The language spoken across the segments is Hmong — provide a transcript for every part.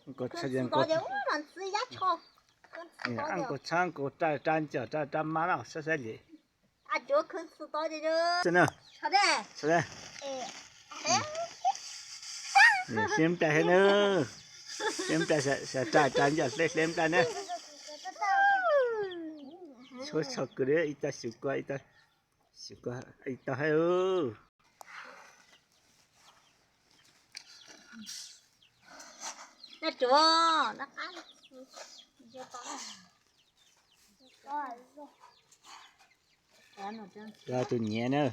Nkaus tshaj, nkaus tshaj, nkaus tshaj, nkaus raj, raj ncauj, raj, raj mab no, saib saib li. Hleb nplaj thiab na, hleb nplaj, raj, raj ncauj, hleb, hleb nplaj na. Tshuav tshaj kawg li, ib tag xyuv kua, ib tag xyuv kua, ib tag thiab. Rau tus nyiam na.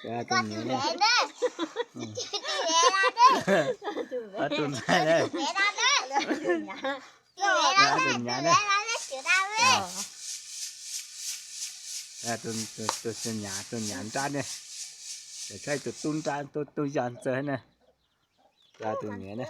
Rau tus nyiam na. Rau tus ntxhais na. Rau tus nyiam na. Tus, tus, tus nyav, tus nyav nrab ne. Tseem tshuav tus tub nrab, tub, tub yog ntxawg na. Rau tus nyiam na.